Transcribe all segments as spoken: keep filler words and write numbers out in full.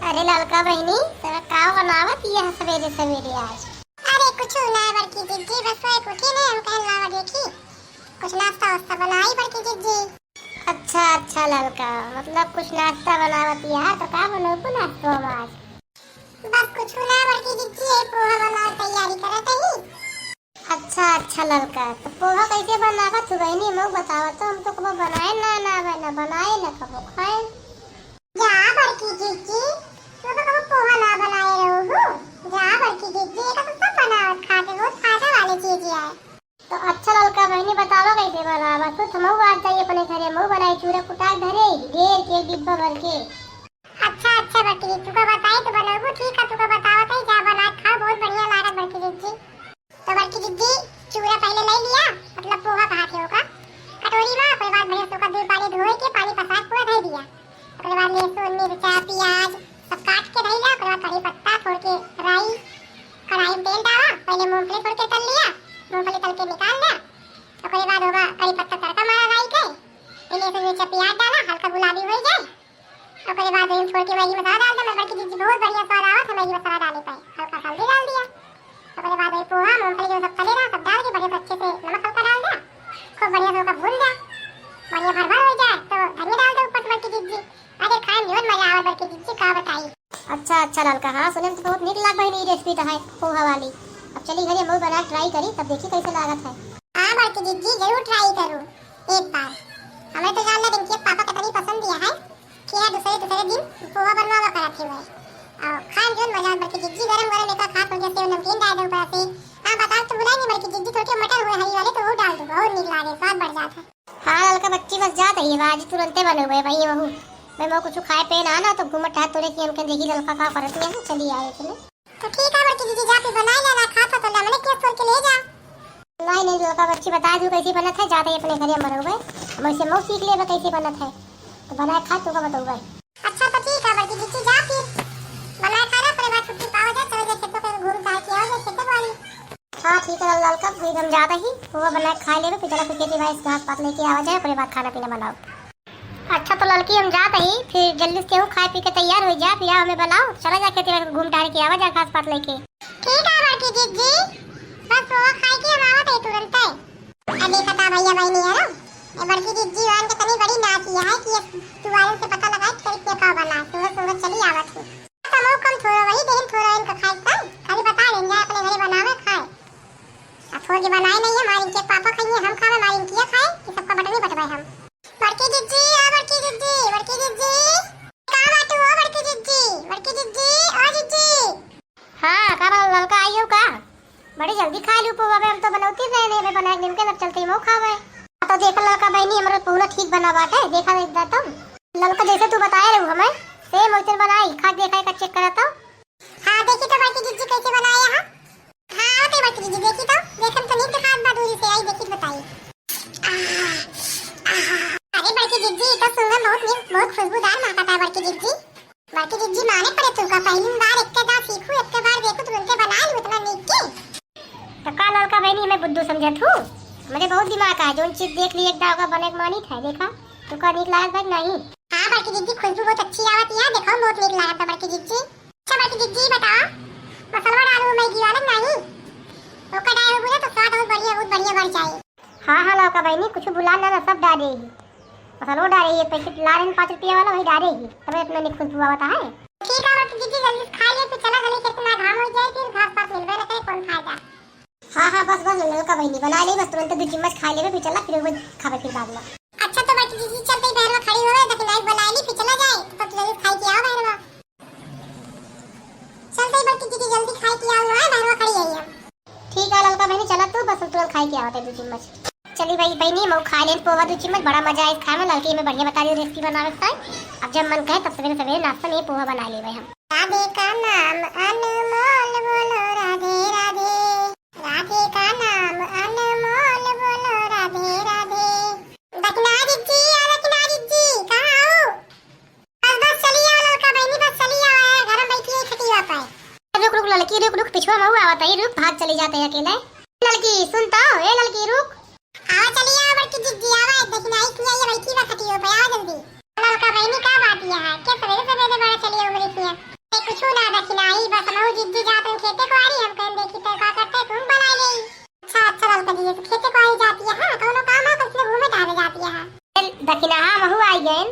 अरे ललका बहिनी, तोरा का बनावत यह सवेरे सवेरे आज? अरे कुछ ना बड़की जिज्जी, बस वो एक उठी ने, हम कहन लावा देखी, कुछ नाश्ता वास्ता बनाई बड़की जिज्जी। अच्छा अच्छा ललका, मतलब कुछ नाश्ता बनावत यह, तो का बनौबू नाश्ता में आज? बस कुछ ना बड़की जिज्जी, ये पोहा बनावे तैयारी करत ही। अच्छा अच्छा ललका, तो पोहा कैसे बनावत हो बहिनी, हमहू बतावा तो, हम तो कबो बनाए ना, ना आवे, ना बनाए, ना कबो खाए। जा बड़की जिज्जी, तू तो कबो पोहा ना बनाए रहू हो। जा बड़की जिज्जी, ये तो सब बनावत खाते, बहुत फायदा वाली चीज है। तो अच्छा ललका बहिनी, बतावा कैसे बनावत हो, तो हमहू आज जाई अपने घरे, हमहू बनाई, चूरा कुटा के धरे ही, ढेर के डिब्बा भर के। अच्छा अच्छा बड़की जिज्जी, तुका बताई तो बनौबू, ठीक है, तुका बतावत है, जा बना के खाओ, बहुत बढ़िया लागत बड़की जिज्जी। तो बड़की जिज्जी, चूरा पहले ले लिया, मतलब पोहा कहा थे ओका, कटोरी में, ओकरे बाद बढ़िया से ओका दो पानी धोए के पानी पसा के पूरा धर दिया। ओकरे बाद लहसुन, मिर्चा, प्याज सब काट के धर लिया। ओकरे बाद कढ़ी पत्ता फोड़ के, राई, कढ़ाई में तेल डाला, पहले मूंगफली फोड़ के तल लिया, मूंगफली तल के निकाल लिया। ओकरे बाद ओमा कढ़ी पत्ता तड़का मारा राई के, फिर लहसुन, मिर्चा, प्याज डाला, हल्का गुलाबी हो जाए। ओकरे बाद वही छोड़ के मैगी मसाला डाल दे, मैं बड़की जिज्जी बहुत बढ़िया स्वाद आवत है मैगी मसाला डाले पे, हल्का सा हल्दी डाल दिया। ओकरे बाद वही पोहा, मूंगफली जो सब तले रहा, सब डाल के बढ़िया से अच्छे से नमक हल्का डाल दिया, खूब बढ़िया से ओका भून दिया, बढ़िया भर भर हो जाए तो धनिया डाल दे ऊपर से बड़की जिज्जी। अरे खाए में बहुत मजा आवे बड़की जिज्जी, का बताई। अच्छा अच्छा ललका, हाँ सुने में तो बहुत नीक लाग बहिनी रेसिपी तो है पोहा वाली। अब चली घरे हमहू बना ट्राई करी, तब देखी कैसे लागत है। हाँ बड़की जिज्जी, जरूर ट्राई करू एक बार। हमें तो जान ले रिंकी के पापा कितनी पसंद दिया है। कि है दूसरे दूसरे दिन पोहा बनवावा करत ही हुए। और खान जोन मजा बड़की जिज्जी गरम गरम एका खा खुल के सेव नमकीन डाल दे ऊपर से। हाँ बताओ तो भुलाई नहीं बड़की जिज्जी थोड़ी मटर हुए हरी वाले तो वो डाल दो, बहुत नीक लागे, स्वाद बढ़ जाता है। हाँ ललका बच्ची बस जात ही है, आज तुरंते बने हुए भाई वहू। मैं वो कुछ खाए पे ना ना तो घूमत टहत तोरे की हमके देखी ललका का करत है, चली आए चले। तो ठीक है बड़की जिज्जी जा फिर बनाए ला ना खा तो, तो हमने केस तोड़ के ले जा। नहीं नहीं ललका बच्ची बता दू कैसी बनत है, जाते ही अपने घरे मरोगे। वैसे मऊ सीख लेबे कैसे बनत है। तो बनाए खा तुका बतौबे। अच्छा तो ठीक है बड़की जिज्जी जा फिर बनाए खा ना, अपने बाद छुट्टी पावा जाए, चले जाए खेतों पे घूम टहल के आओ जाए खेते बाड़ी। हाँ ठीक है ललका, फिर हम जाते ही पोहा बनाए खा लेबे, फिर चला फिर खेती बाड़ी से घास पात लेके आवा जाए, अपने बाद खाना पीना बनाओ। अच्छा तो ललकी हम जात ही, फिर जल्दी से केहू खाए पी के तैयार हो जा, फिर आओ हमें बुलाओ, चला जा खेती बाड़ी घूम टहल के आवा जा घास पात लेके। ठीक है बड़की जिज्जी, बस पोहा खाए के हम आवत है तुरंते। अरे देखा था भैया बहनी है ना, ये बड़की जिज्जी वान के तनी बड़ी नाची है कि ये दुआरे से पता लगा कि कैसे का बना, सुबह सुबह चली आवत है। तो लोग कम थोड़ा वही देन थोड़ा इनका खाए का, खाली बता देंगे अपने घरे बनावे खाए। आ फोड़ के बनाए नहीं है, मारिन के पापा खाइए, हम खावे, मारिन किया खाए, ये सबका बटनी बटवाए हम। बड़की जिज्जी, आ बड़की जिज्जी, बड़की जिज्जी। का बात हो बड़की जिज्जी, बड़की जिज्जी, ओ जिज्जी। हाँ, का बात ललका आई हो का? बड़ी जल्दी खा लू पोहा, हम तो बनौती रहे नहीं, बना के निमके सब चलते ही मऊ खावे। आ तो देख ललका बहनी, हमरो पोहा ठीक बना बाटे, देखा एक दाता। ललका जैसे तू बताए रहू हमें, सेम वैसे बनाई, खा के देखा एक चेक करा तो। हाँ, देखी तो बड़की जिज्जी कैसे बनाए हैं। हाँ, आवत है बड़की जिज्जी, देखी तो, देखम तो नीक दिखात बा दूरी से, आई देखी तो बताई। आह, आह। अरे बड़की जिज्जी, ई तो सुंघन बहुत नीक, बहुत खुशबूदार महकत है बड़की जिज्जी। बड़की जिज्जी माने पड़े तुमका, पहली बार एक के दांत सीखू, एक के बार देखू, तुरंते बना लू इतना नीक के। तो का ललका बहनी हमें बुद्धू समझत हूँ? हमरे बहुत दिमाग है, जोन चीज देख ली एक दाव का बने के मानी था, देखा, तुका नीक लागत बा कि नहीं? हाँ बड़की जिज्जी, खुशबू बहुत अच्छी आवत है, देखो बहुत नीक लागत बा बड़की जिज्जी। अच्छा बड़की जिज्जी बताओ, मसलवा डालू मैगी वाला नहीं? ओकर डाल बुझे तो स्वाद और बढ़िया, बहुत बढ़िया बढ़ जाए। हाँ हाँ ललका बहनी, कुछ भुला ना, ना सब डाले ही। मसलवा डाले ही, एक पैकेट ला रहे पाँच रुपया वाला, वही डाले ही, तबे इतना निक खुशबू आवता है। ठीक है बड़की जिज्जी, जल्दी से खा ले, फिर चला जल्दी, कितना घाम हो जाए, फिर घास पास मिलबे ना करे, कौन फायदा। हाँ हाँ बस बस ललका बहनी, बना ले बस, तुरंत दो चम्मच खा लेबे, फिर चला, फिर वो खाबे फिर बाद में। अच्छा तो बड़की जिज्जी चलते ही बहरवा खड़ी होवे, दखिनाई बना ली, फिर चला जाए, तो तब जल्दी खाई के आओ बहरवा। चलते ही बड़की जिज्जी जल्दी खाई के आओ, आए बहरवा खड़ी आई हम। ठीक है ललका बहनी, चला तू, बस हम तुरंत खाई के आवत है दो चम्मच। चली भाई बहनी, मऊ खा लेन पोहा दो चम्मच, बड़ा मजा आइस खाए में, ललकी हमें बढ़िया बता दी रेसिपी बनावे के। अब जब मन कहे तब सवेरे सवेरे नाश्ता में ये पोहा बना लेबे हम। राधे का नाम अनमोल, बोलो राधे राधे। राधे का नाम अनमोल, बोलो राधे राधे। दखिना जिज्जी, आ दखिना जिज्जी, कहाँ हो? बस, बस, चली आओ ललका बहनी, बस चली आओ, यार, घर में बैठी है खटिया पे। रुक, रुक, ललकी, रुक, रुक, पिछुआ मऊ आवत है, रुक, भाग चली जाते हैं अकेले। ललकी, सुन तो, ए ललकी, रुक। आवा, चली आओ बड़की जिज्जी, आवा, एक दखिनाई किया, ये बैठी बा खटिया पे, आओ जल्दी। ललका बहनी, का बात यह है? क्या सवेरे सवेरे बड़ा चली आओ मेरे किया? सुना दखिनाही, बस हमहू जिज्जी जात हन खेते कुआरी, हम कहन देखी तो का करते, तुम बनाई लेई। अच्छा, अच्छा ललका जिज्जी, तो खेते कुआरी जाती है, हाँ, कौनो काम है, किसने घूमे टहले जाती है? ए, दखिनाहा, हमहू आई गए,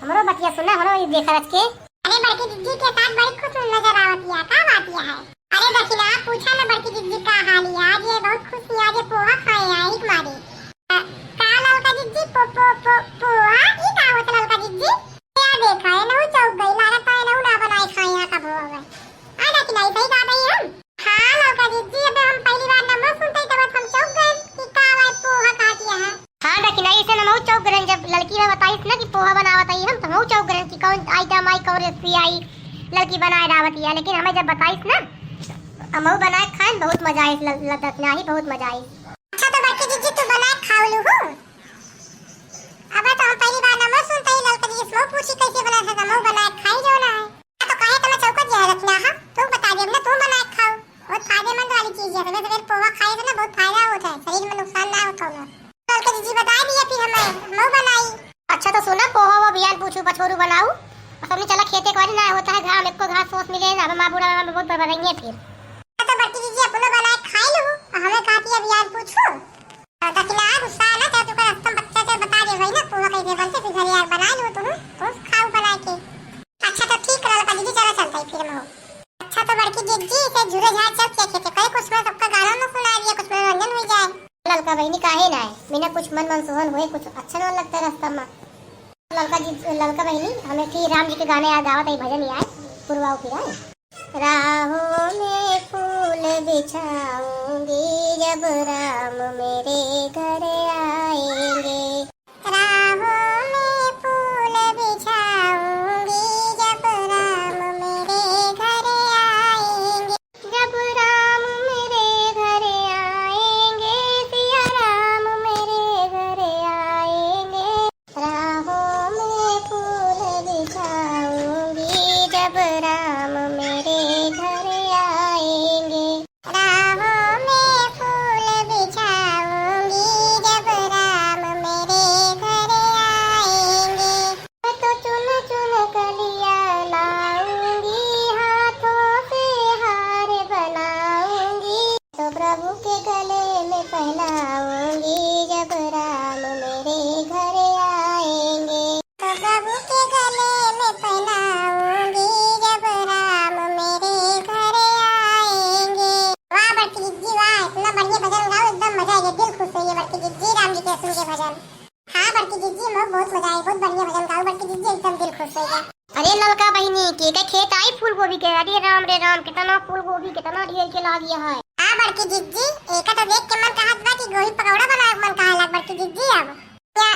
हमरो बतिया सुना, हमरो ये देखा रच के। अरे बड़की जिज्जी के साथ बड़ी खुश नजर आवती है, का बात यह है? अरे दखिना, पूछा ना बड़की जिज्जी का हाल है, आज ये बहुत खुश है, आज ये पोहा खाए हैं, एक मारी। अ, का ललका जिज्जी, पो-, पो-, पो-, पोहा? ई का होत ललका जिज्जी? क्या देखा है, नहू चौक गई, लागत है नहू ना बनाए खाए यहाँ का भोग है। आ दखिना, ई सही कहा भाई हम? हाँ ललका जिज्जी, अबे हम पहली बार नमो सुनते ही तब हम चौक गए कि का भाई पोहा कहा किया है। हाँ दखिना, इसे नमो चौक गए, जब लड़की में बताइस ना कि पोहा बनावत आई हम, तो हम चौक गए कि कौन आइटम आई, कौन रेसिपी आई, लड़की बनाए डावत है, लेकिन हमें जब बताइस ना, हमहू बनाए खाए, बहुत मजा आइस, ल-, ल-, दखिनाही बहुत मजा आइस। अच्छा, तो बड़की जिज्जी तू बनाए खावलू हो? अबे तो हम पहली बार नमो सुनते ही ललका जिज्जी से पूछी कैसे बना है, हमहू बनाए खाई जो ना है। हाँ, तो काहे इतना चौकत जाए रखना है? तू बता दे ना, तू बनाए खाओ। बहुत फायदेमंद वाली चीज है, सुबह सुबह पोहा खाए से ना बहुत फायदा होता है, शरीर में नुकसान ना होता है। ललका जिज्जी बता दिया फिर हमें, हमहू बनाई। अच्छा तो सुना, पोहा वो बिहान पूछू पछोरू बनाऊ, और सबने चला खेते कुआरी ना होता है, घाम एको घास सोस मिले ना, अब माँ बूढ़ा में बहुत बरबरेंगे फिर। हाँ, तो बड़की जिज्जी अपनो बनाए खाई लो, और हमें कहा कि अब यार पूछू। तो दखिना गुस्सा ना, तो तुका रास्ता में बच्चा से बता दे भाई ना, पोहा कैसे बनते, फिर घर यार बना लो तुम, तुम खाओ बना के। अच्छा तो ठीक है ललका जिज्जी, चला चलता है फिर हम। अच्छा तो बड़की जिज्जी, इसे झूरे झार चल के खेते, कई कुछ में सबका गाना ना सुना दिया, कुछ मनोरंजन हो जाए। ललका बहिनी काहे ना है, बिना कुछ मन मनसोहन हुए कुछ अच्छा ना लगता रास्ता में। ललका जी, ललका बहिनी, हमें फिर राम जी के गाने याद आवत है, भजन याद पुरवाओ फिर, आए। राहों में फूल बिछाऊंगी जब राम मेरे घर आएंगे। राहों में फूल बिछाऊंगी जब राम मेरे घर आएंगे। जब राम मेरे घर आएंगे, सिया राम मेरे घर आएंगे। राहों में फूल बिछाऊंगी जब राम मेरे घर आएंगे। राहों में फूल बिछाऊंगी जब राम मेरे घर आएंगे। तो चुन चुन कलिया लाऊंगी, हाथों से हार बनाऊंगी। तो प्रभु के गले में पहनाऊंगी जब राम मेरे घर आएंगे। तो प्रभु के गले में पहनाऊंगी जब राम मेरे घर आएंगे। वाह बड़की जिज्जी वाह, इतना बढ़िया भजन गाओ, एकदम मजा आ गया, दिल खुश हो गया बड़की जिज्जी, राम जी के सुन के भजन। हाँ बड़की जिज्जी, मोर बहुत मजा आई, बहुत बढ़िया भजन गाओ बड़की जिज्जी, एकदम दिल खुश हो गया। अरे ललका बहिनी, के के खेत आई फूल गोभी के? अरे राम रे राम, कितना फूल गोभी, कितना ढेर के लाग गया है। हाँ बड़की जिज्जी, एका तो देख के मन कहत बा कि गोभी पकौड़ा बनावे के मन कहे लाग बड़की जिज्जी। अब क्या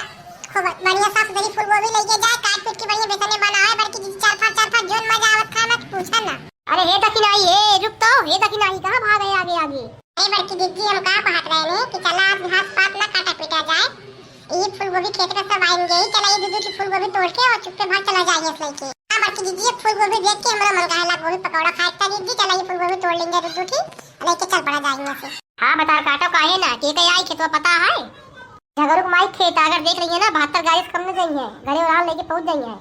खूब बढ़िया साफ सुथरी फूल गोभी लेके जाए, काट पीट के बढ़िया बेसन में बनावे बड़की जिज्जी, चार पाँच, चार पाँच, जोन मजा आवत खाए में, पूछा ना। अरे हे दखिनाही, हे रुक तो, हे दखिनाही, कहाँ भाग है आगे आगे? अरे बड़की जिज्जी, हम का कहत रहे ने कि चला आज घास पात ना काटा पीटा जाए, ये फूल गोभी खेत में सब आएंगे ही, चला ये दू दू की फूल गोभी तोड़ के और चुप्पे भाग चला जाएंगे इस लइके। हाँ बड़की जिज्जी, ये फूल गोभी देख के हमारा मन कहेला गोभी पकौड़ा खाए का जिज्जी, चला ये फूल गोभी तोड़ लेंगे दू दू की, लेके चल पड़ा जाएंगे से। हाँ बता काटो काहे ना, के के आई खेतवा पता है? झगरू के माई खेत अगर देख रही है ना, बहत्तर गाड़ी से कम न जाई है, घरे उड़ान लेके पहुंच जाई है।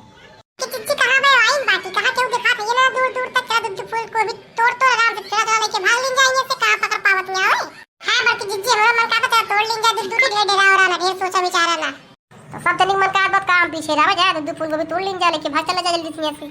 कि जिज्जी कहाँ बे आइन बाटी, कहाँ केहू देखात है ये ना, दूर दूर तक क्या दू दू फूल गोभी तोड़ तोड़ आराम से चला चला लेके भाग लेन जाएंगे से, कहाँ पकड़ पावत में आवे। हाँ बड़की जिज्जी, हमारा मन का पता तोड़ लेन जा दू दू की, ढेर डेरा और ना, ढेर सोचा विचारा ना। तो सब जनिक मन का बात काम पीछे रहा जा, दू दू फूल गोभी तोड़ लेन जा लेके भाग चला जा जल्दी से यहाँ से।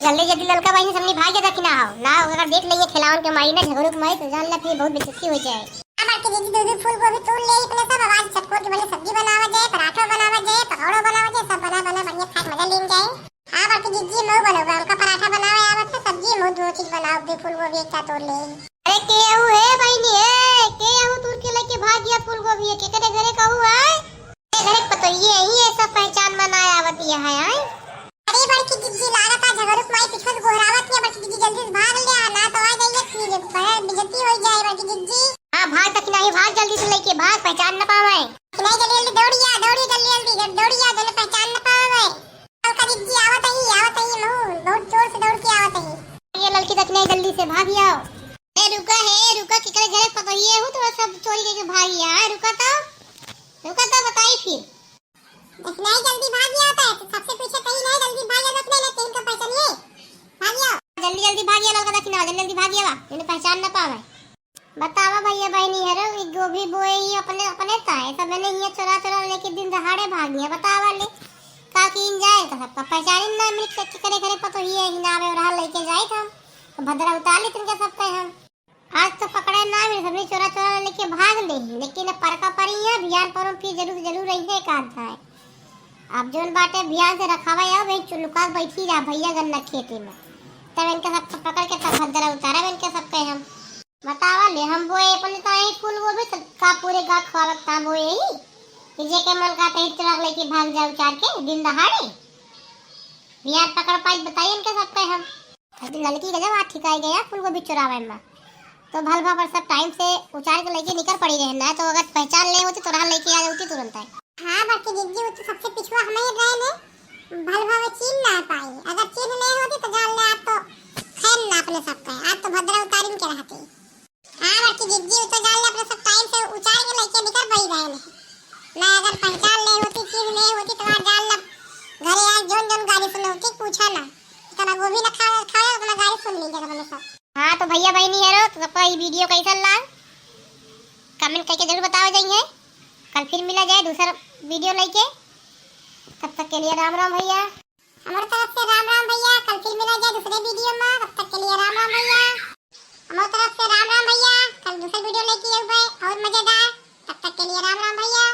जल्दी जल्दी ललका बहिनी सबनी भाग जा दखिना हो ना, अगर देख लेंगे खिलावन के माई ना, झगड़ू के माई तो जान ला फिर बहुत बेइज्जती हो जाए। हाँ बड़की जिज्जी, दू दू फूल गोभी तोड़ ले अपने सब, आवाज चटकोर के बढ़िया सब्जी बनावा जाए, पराठा बनावा जाए, पकौड़ा बनावा जाए, सब बना बना बढ़िया खाए मजा लेन जाए। हाँ बड़की जिज्जी, मऊ बनोगा हमका पराठा बनावे आवत है, सब्जी मऊ दोनों चीज बनाओ, दू फूल गोभी एक साथ तोड़ ले। अरे के हऊ हे बहिनी हे, के हऊ तोड़ के लेके भाग गया फूल गोभी, के करे घरे कहू है? ए घरे पतोहिए ही है, सब पहचान में ना आवत है, आए? अरे बड़की जिज्जी, लागत है झगड़ू के माई पीछे से गोहरावत है, बड़की जिज्जी जल्दी से भाग ले आ, ना तो आ जाइए फिर बड़ा बेइज्जती हो जाए बड़की जिज्जी। हाँ भाग दखिनाही, भाग जल्दी से लेके भाग, पहचान न पावे। नहीं जल्दी जल्दी दौड़िया, दौड़ी जल्दी जल्दी, जब दौड़िया जल्दी पहचान न पावे। ललका जिज्जी आवत ही, आवत ही, मऊ बहुत जोर से दौड़ के आवत ही। ये ललकी दखिनाही जल्दी से भाग आओ। ए रुका हे, रुका, केकरे घरे पतोहिए हऊ तो सब चोरी करके भाग गया है, रुका तो, रुका तो बताई फिर। दखिनाही जल्दी भाग गया होता है, तो सबसे पीछे कहीं नहीं, जल्दी भाग गया, अपने ने तीन का पहचानिए, भाग गया। जल्दी जल्दी भागिया ललका दखिनवा, जल्दी जल्दी भागिया बा, इन्हें पहचान ना पावे। बतावा भइया बहिनी हरो, ई गोभी बोए ही अपने, अपने ताए, सब मैंने हियाँ चोरा चोरा लेके दिन दहाड़े भागिया। बतावा ले, का कीन जाए, तो सबका पहचान ना मिल के, के करे करे पतो ही है, हिना आवे और लेके जाए हम, तो भद्रा उतार लेते इनके सबके हम। आज तो पकड़े ना मिले, सबने चोरा चोरा लेके भाग ले, लेकिन अब परका परी है, बिहान परो फिर जरूर, जरूर रही है, का जाए। अब जोन बाटे बिहान से रखावा है, वही चुलुका बैठी रहा भइया गन्ना खेती में, तब इनके सबके पकड़ के तब भद्रा उतारा इनके सबके हम। बतावा ले, हम बोए अपने ताई फूल गोभी, तो का पूरे गाँव खवावत ता बोए ही? कि जेके मन का तही तुरंत लेके भाग जाए उचार के, दिन दहाड़े। बिहान पकड़ पाई, बताई इनके सबके हम। अरे ललकी गजब हाथ ठिकाई गया फूल गोभी चुरावे में। तो भल भा पर सब टाइम से उचार के लेके निकर पड़ी रहे ना, तो अगर पहचान ले होती तो रहा लेके आ जाती तुरंत है। हाँ, बड़की जिज्जी, वो तो सबसे पिछुआ हमें ही रहे ने। भल भा वो चीन ना पाई, अगर चीन ले होती तो जान ले आप तो खैर ना अपने सबके, आप तो भद्रा उतारिन के रहती। हाँ, बड़की जिज्जी, उ तो जान ले अपने सब टाइम से उचार के लेके निकर पड़ी रहे ने। ना अगर पहचान ले होती, चीन ले होती, तो आज जान ले घरे आज जोन जोन गारी सुने होती, पूछा ना। इतना गोभी ना खावे, खावे, उतना गारी सुन लीजिए अपने सब। हाँ, तो भइया बहिनी हरो, तो सबका ई वीडियो कैसन लाग, कमेंट करके जरूर बतावा जाइए। कल फिर मिला जाए दूसर वीडियो लेके, तब तक के लिए राम राम भइया। हमारे तरफ से राम राम भइया, कल फिर मिला जाए दूसरे वीडियो में, तब तक के लिए राम राम भइया। हमारे तरफ से राम राम भइया, कल दूसरे वीडियो लेके आऊँ और मजेदार, तब तक के लिए राम राम भइया।